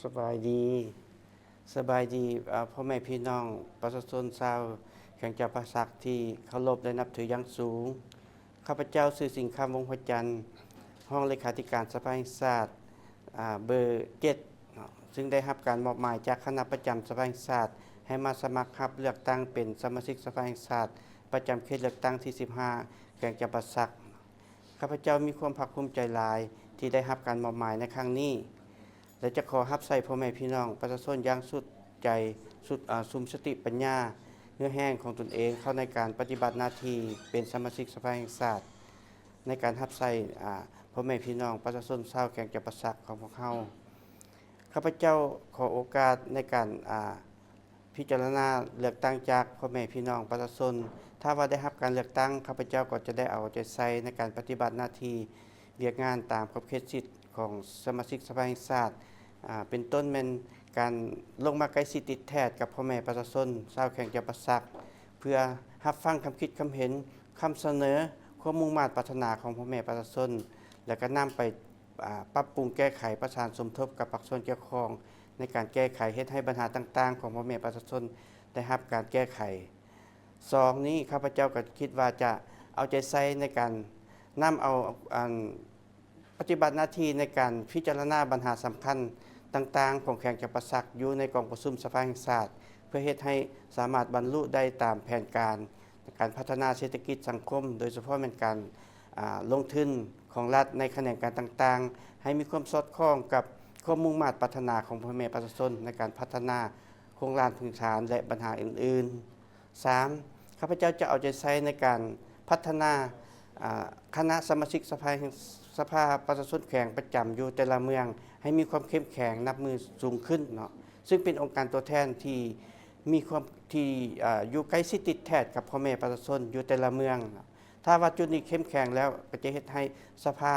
ສະບາຍດີ ສະບາຍດີ ອາ ພໍ່ແມ່ພີ່ນ້ອງປະຊາຊົນຊາວແຂວງຈຳປາສັກທີ່ເຄົາລົບ ແລະ ນັບຖືຢ່າງສູງ. ຂ້າພະເຈົ້າຊື່ ສິງຄຳ ວົງພະຈັນ, ຮອງເລຂາທິການສະພາແຫ່ງຊາດ ອາ ເບີເຈັດເນາະ, ຊຶ່ງໄດ້ຮັບການມອບໝາຍຈາກຄະນະປະຈຳສະພາແຫ່ງຊາດ ໃຫ້ມາສະໝັກຮັບເລືອກຕັ້ງເປັນສະມາຊິກສະພາແຫ່ງຊາດ ປະຈຳເຂດເລືອກຕັ້ງທີສິບຫ້າ ແຂວງຈຳປາສັກ. ຂ້າພະເຈົ້າມີຄວາມພາກພູມໃຈຫຼາຍທີ່ໄດ້ຮັບການມອບໝາຍໃນຄັ້ງນີ້ ແລະ ຈະຂໍຮັບໃຊ້ພໍ່ແມ່ພີ່ນ້ອງປະຊາຊົນຢ່າງສຸດໃຈ ສຸດ ອາ ສຸມສະຕິປັນຍາເຫື່ອແຮງຂອງຕົນເອງເຂົ້າໃນການປະຕິບັດໜ້າທີ່ເປັນສະມາຊິກສະພາແຫ່ງຊາດ ໃນການຮັບໃຊ້ ອາ ພໍ່ແມ່ພີ່ນ້ອງປະຊາຊົນຊາວແຂວງຈຳປາສັກຂອງພວກເຮົາ. ຂ້າພະເຈົ້າຂໍໂອກາດໃນການ ອາ ພິຈາລະນາເລືອກຕັ້ງຈາກພໍ່ແມ່ພີ່ນ້ອງປະຊາຊົນ. ຖ້າວ່າໄດ້ຮັບການເລືອກຕັ້ງ, ຂ້າພະເຈົ້າກໍຈະໄດ້ເອົາໃຈໃສ່ໃນການປະຕິບັດໜ້າທີ່ວຽກງານຕາມຂອບເຂດສິດຂອງສະມາຊິກສະພາແຫ່ງຊາດ, ອາ ເປັນຕົ້ນແມ່ນການລົງມາໃກ້ຊິດຕິດແທດກັບພໍ່ແມ່ປະຊາຊົນຊາວແຂວງຈຳປາສັກ ເພື່ອຮັບຟັງຄຳຄິດຄຳເຫັນ, ຄຳສະເໜີ, ຄວາມມຸ່ງມາດປາດຖະໜາຂອງພໍ່ແມ່ປະຊາຊົນ ແລ້ວກໍນຳໄປ ອາ ປັບປຸງແກ້ໄຂ, ປະສານສົມທົບກັບພາກສ່ວນກ່ຽວຂ້ອງໃນການແກ້ໄຂ, ເຮັດໃຫ້ບັນຫາຕ່າງໆຂອງພໍ່ແມ່ປະຊາຊົນໄດ້ຮັບການແກ້ໄຂ. ສອງນີ້ ຂ້າພະເຈົ້າກໍຄິດວ່າຈະເອົາໃຈໃສ່ໃນການນຳເອົາ ອັນ ປະຕິບັດໜ້າທີ່ໃນການພິຈາລະນາບັນຫາສຳຄັນຕ່າງໆຂອງແຂວງຈຳປາສັກຢູ່ໃນກອງປະຊຸມສະພາແຫ່ງຊາດ ເພື່ອເຮັດໃຫ້ສາມາດບັນລຸໄດ້ຕາມແຜນການ ການພັດທະນາເສດຖະກິດສັງຄົມ, ໂດຍສະເພາະແມ່ນການ ອາ ລົງທຶນຂອງລັດໃນຂະແໜງການຕ່າງໆ ໃຫ້ມີຄວາມສອດຄ່ອງກັບຄວາມມຸ່ງມາດປາດຖະໜາຂອງພໍ່ແມ່ປະຊາຊົນໃນການພັດທະນາໂຄງລ່າງພື້ນຖານ ແລະ ບັນຫາອື່ນໆ. ສາມ ຂ້າພະເຈົ້າຈະເອົາໃຈໃສ່ໃນການພັດທະນາ ອາ ຄະນະສະມາຊິກສະພາແຫ່ງ ສະພາປະຊາຊົນແຂວງປະຈຳຢູ່ແຕ່ລະເມືອງ ໃຫ້ມີຄວາມເຂັ້ມແຂງນັບມື້ສູງຂຶ້ນເນາະ, ຊຶ່ງເປັນອົງການຕົວແທນທີ່ມີຄວາມ ທີ່ ອາ ຢູ່ໃກ້ຊິດຕິດແທດກັບພໍ່ແມ່ປະຊາຊົນຢູ່ແຕ່ລະເມືອງເນາະ. ຖ້າວ່າຈຸດນີ້ເຂັ້ມແຂງແລ້ວ ກໍຈະເຮັດໃຫ້ສະພາ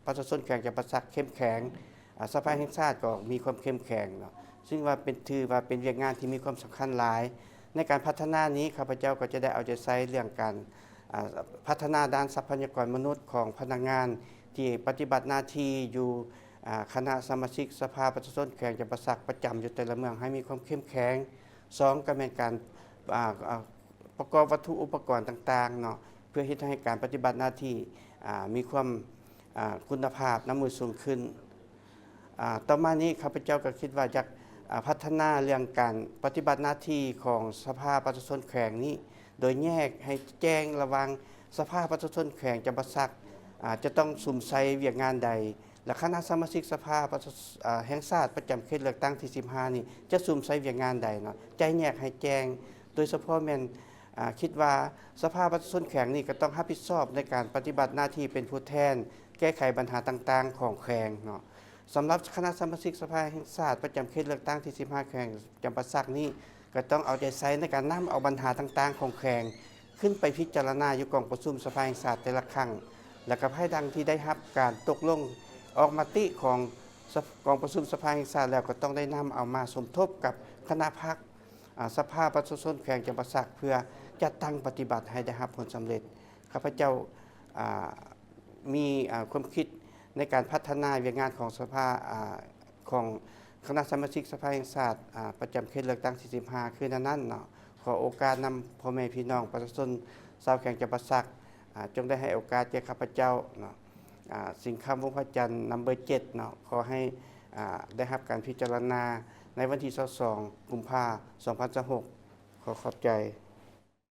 ປະຊາຊົນແຂວງຈຳປາສັກເຂັ້ມແຂງ, ອາ ສະພາແຫ່ງຊາດກໍມີຄວາມເຂັ້ມແຂງເນາະ, ຊຶ່ງວ່າເປັນ ຖືວ່າເປັນວຽກງານທີ່ມີຄວາມສຳຄັນຫຼາຍ. ໃນການພັດທະນານີ້ ຂ້າພະເຈົ້າກໍຈະໄດ້ເອົາໃຈໃສ່ເລື່ອງການ ອາ ພັດທະນາດ້ານຊັບພະຍາກອນມະນຸດຂອງພະນັກງານທີ່ປະຕິບັດໜ້າທີ່ຢູ່ ອາ ຄະນະສະມາຊິກສະພາປະຊາຊົນແຂວງຈຳປາສັກປະຈຳຢູ່ແຕ່ລະເມືອງໃຫ້ມີຄວາມເຂັ້ມແຂງ. ສອງ ກໍແມ່ນການ ອາ ອາ ປະກອບວັດຖຸອຸປະກອນຕ່າງໆເນາະ ເພື່ອເຮັດໃຫ້ການປະຕິບັດໜ້າທີ່ ອາ ມີຄວາມ ອາ ຄຸນນະພາບນຳມືສູງຂຶ້ນ. ອາ ຕໍ່ມານີ້ ຂ້າພະເຈົ້າກໍຄິດວ່າຢາກ ອາ ພັດທະນາເລື່ອງການປະຕິບັດໜ້າທີ່ຂອງສະພາປະຊາຊົນແຂວງນີ້ ໂດຍແຍກໃຫ້ແຈ້ງລະຫວ່າງສະພາປະຊາຊົນແຂວງຈຳປາສັກ ອາ ຈະຕ້ອງສຸມໃສ່ວຽກງານໃດ ແລະ ຄະນະສະມາຊິກສະພາປະຊາ ອາ ແຫ່ງຊາດປະຈຳເຂດເລືອກຕັ້ງທີສິບຫ້ານີ້ ຈະສຸມໃສ່ວຽກງານໃດເນາະ ຈະແຍກໃຫ້ແຈ້ງ. ໂດຍສະເພາະແມ່ນ ອາ ຄິດວ່າສະພາປະຊາຊົນແຂວງນີ້ກໍຕ້ອງຮັບຜິດຊອບໃນການປະຕິບັດໜ້າທີ່ເປັນຜູ້ແທນ ແກ້ໄຂບັນຫາຕ່າງໆຂອງແຂວງເນາະ. ສຳລັບຄະນະສະມາຊິກສະພາແຫ່ງຊາດປະຈຳເຂດເລືອກຕັ້ງທີສິບຫ້າ ແຂວງຈຳປາສັກນີ້ ກໍຕ້ອງເອົາໃຈໃສ່ໃນການນຳເອົາບັນຫາຕ່າງໆຂອງແຂວງ ຂຶ້ນໄປພິຈາລະນາຢູ່ກອງປະຊຸມສະພາແຫ່ງຊາດແຕ່ລະຄັ້ງ ແລ້ວກໍພາຍຫຼັງທີ່ໄດ້ຮັບການຕົກລົງອອກມະຕິຂອງສະ ກອງປະຊຸມສະພາແຫ່ງຊາດແລ້ວ ກໍຕ້ອງໄດ້ນຳເອົາມາສົມທົບກັບຄະນະພັກ ອາ ສະພາປະຊາຊົນແຂວງຈຳປາສັກ ເພື່ອຈັດຕັ້ງປະຕິບັດໃຫ້ໄດ້ຮັບຜົນສຳເລັດ. ຂ້າພະເຈົ້າ ອາ ມີ ອາ ຄວາມຄິດໃນການພັດທະນາວຽກງານຂອງສະພາ ອາ ຂອງຄະນະສະມາຊິກສະພາແຫ່ງຊາດ ອາ ປະຈຳເຂດເລືອກຕັ້ງທີສິບຫ້າ ຄືແນວນັ້ນເນາະ. ຂໍໂອກາດນຳພໍ່ແມ່ພີ່ນ້ອງປະຊາຊົນຊາວແຂວງຈຳປາສັກ ອາ ຈົ່ງໄດ້ໃຫ້ໂອກາດແກ່ຂ້າພະເຈົ້າເນາະ ອາ ສິງຄຳ ວົງພະຈັນ ນຳເບີເຈັດເນາະ. ຂໍໃຫ້ ອາ ໄດ້ຮັບການພິຈາລະນາໃນວັນທີຊາວສອງ ກຸມພາ ສອງພັນຊາວຫົກ. ຂໍຂອບໃຈ.